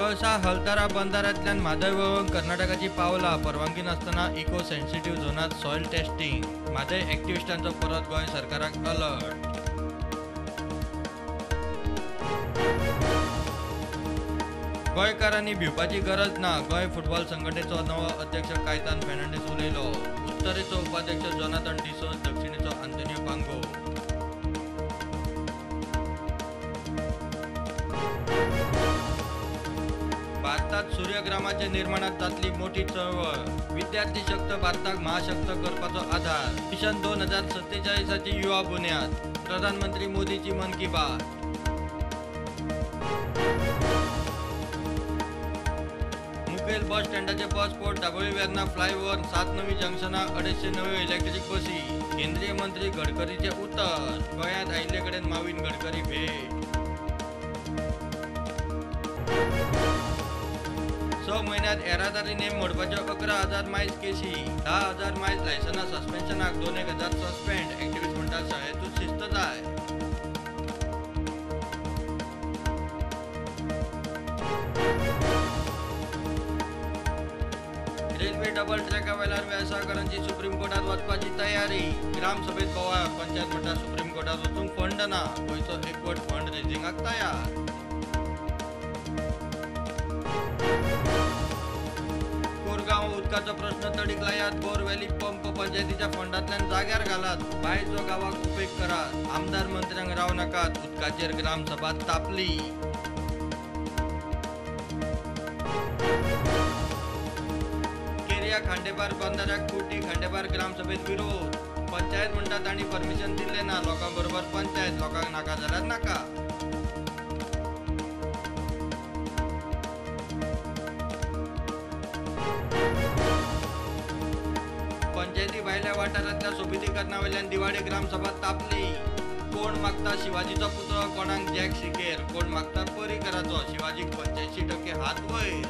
कळसा हलतारा बंदारांतल्यान म्हादय व्हांवोवंक कर्नाटकाची पावलां, परवानगी नासतना इको सेन्सिटिव्ह झोनांत सॉयल टेस्टिंग. म्हादय एक्टिविस्टांचो परत गोंय सरकाराक अलर्ट. गोंयकारांनी भिवपाची गरज ना, गोंय फुटबॉल संघटनेचो नवो अध्यक्ष कायतान फेर्नांडीस उलयलो. उत्तरेचो उपाध्यक्ष जोनाथन डिसोझ, दक्षिणेचो आंतोनियो पांगो. भारतात सूर्यग्रामाच्या निर्माणात जातली मोठी चळवळ, विद्यार्थी शक्त भारताक महाशक्त करपाचो आधार. मिशन 2047ची युवा बुन्याद, प्रधानमंत्री मोदीची मन की बात. मुखेल बस स्टँडाचे bus port Dabolim Verna flyover, 7 नवी जंक्शनां, 250 नव्यो इलेक्ट्रीक बसी. केंद्रीय मंत्री गडकरीचे उतर, गोंयांत आयिल्ले कडेन माविन गडकरी भेट. 6 म्हयन्यांत येरादारी नेम मोडपाच्यो 11,000 मायज केशी, 10,000 मायज लायसनां सस्पेन्शनाक, 2,000 सस्पेंड. एक्टिविस्ट म्हणटा शाळेंतूच शिस्त जाय. रेल्वे डबल ट्रॅका वेल्यान वेवसायकारांची सुप्रीम कोर्टात वचपाची तयारी. ग्रामसभेत बोवाळ, पंचायत म्हणटा सुप्रीम कोर्टात वचूंक फंड ना, गोंयचो एकवट फंड रेजिंगाक तयार. कोरगांव उदकाचो प्रश्न तडीक लायात, बोरवेली पंप पंचायतीच्या फंडांतल्यान जाग्यार घालात, बांयचो गांवाक उपेग करात, आमदार मंत्र्यांक राव नाकात. उदकाचेर ग्रामसभा तापली. केरिया खांडेपार बंदाऱ्याक कुटी खांडेपार ग्रामसभेत विरोध. पंचायत म्हणटा तांणी परमिशन दिल्लें ना, लोकां बरोबर पंचायत, लोकांक नाका जाल्यार नाका. पंचायती भायल्या वाठारांतल्या सोबितीकरणा वयल्यान दिवाडे ग्रामसभा तापली. कोण मागता शिवाजीचो पुतळो, कोणाक जॅक सिकेर, कोण मागता पर्रीकराचो, शिवाजीक 85% हात वयर.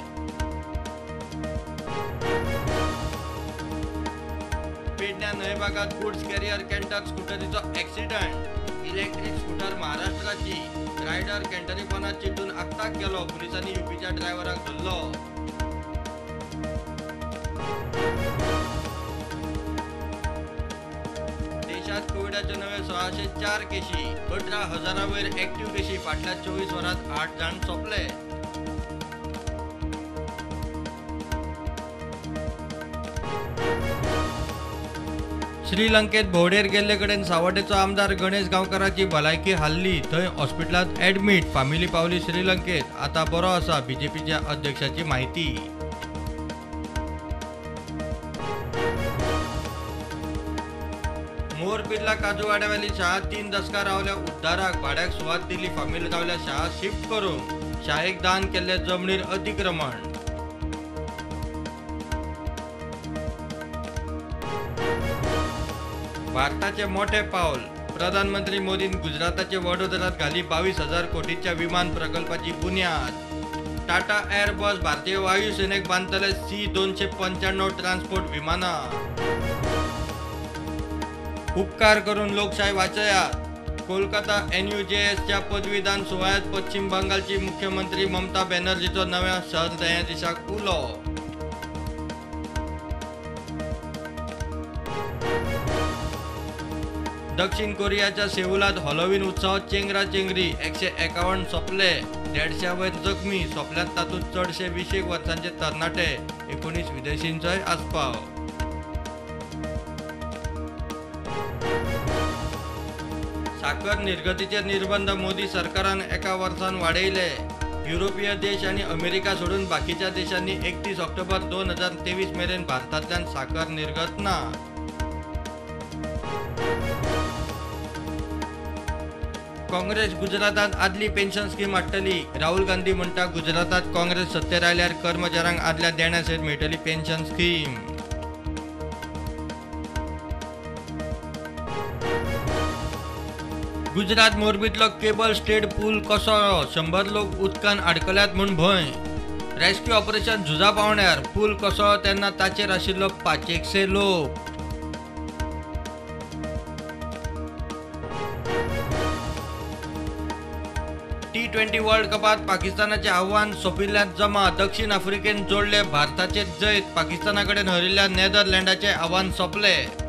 पेडण्या न्हंयबागात गुड्स कॅरियर कॅन्टर स्कुटरीचो ऍक्सिडंट. इलेक्ट्रीक स्कुटर महाराष्ट्राची, रायडर कॅन्टरीपणात चिड्डून आक्ताक गेलो, पुलिसांनी युपीच्या ड्रायव्हराक धरलो. देशात कोविडाच्यो नव्यो 1604 केशी, 18,000 वयर ऍक्टिव्ह केशी. फाटल्या 24 वरांत 8 जाण सोंपले. श्रीलंकेत भोंवडेर गेल्ले कडेन सावड्डेचो आमदार गणेश गांवकाराची भलायकी हाल्ली, थंय हॉस्पिटलांत ऍडमीट. फामिली पावली श्रीलंकेत, आतां बरो आसा, बीजेपीच्या अध्यक्षाची माहिती. मोरपिर्ला काजूवाड्यावेली शाळा 3 दसकां रावल्या उद्धाराक, भाड्याक सुवात दिली, फामील रावल्या शाळा शिफ्ट करूंक, शाळेक दान केल्ले जमनीर अतिक्रमण. भारताचे मोठे पावल, प्रधानमंत्री मोदीन गुजराताचे वडोदरात घाली 22,000 कोटीच्या विमान प्रकल्पाची बुन्याद. टाटा एअरबस भारतीय वायुसेनेक बांदतले C-295 transport विमानां. उपकार करून लोकशाय वाचयात. कोलकाता NUJSच्या पदवीदान सुवाळ्यात पश्चिम बंगालची मुख्यमंत्री ममता बॅनर्जीचो नव्या सरन्यायाधीशाक उलो. दक्षिण कोरियाच्या सेऊलात हॉलोवीन उत्सवात चेंगरा चेंगरी, 151 सोंपले, 150 वयर जखमी. सोंपल्यात तातूंत चडशे 20 वर्सांचे तरणाटे, 19 विदेशींचोय आस्पाव. साखर निर्गतीचेर निर्बंध मोदी सरकारान 1 वर्सान वाडयले. युरोपीय देश आनी अमेरिका सोडून बाकीच्या देशांनी 31 ऑक्टोबर 2023 मेरेन भारतांतल्यान साखर निर्गत ना. काँग्रेस गुजरातात आदली पेन्शन स्कीम हाडटली. राहुल गांधी म्हणटा गुजरातात काँग्रेस सत्तेर आयल्यार कर्मचाऱ्यांक आदल्या देण्या सयत मेळटली पेन्शन स्कीम. गुजरात मोरबीतलो केबल स्टेड पूल कोसळ्ळो, 100 लोक उदकान आडकल्यात म्हूण भंय. रेस्क्यू ऑपरेशन झुजा पावण्यार, पूल कोसळ्ळो तेन्ना ताचेर आशिल्लो 500 लोक. टी T20 world कपात पाकिस्तानाचे आव्हान सोंपिल्ल्यान जमा. दक्षिण आफ्रिकेन जोडले भारताचे जैत. पाकिस्ताना कडेन हरिल्ल्या नेदरलँडाचे आव्हान सोंपले.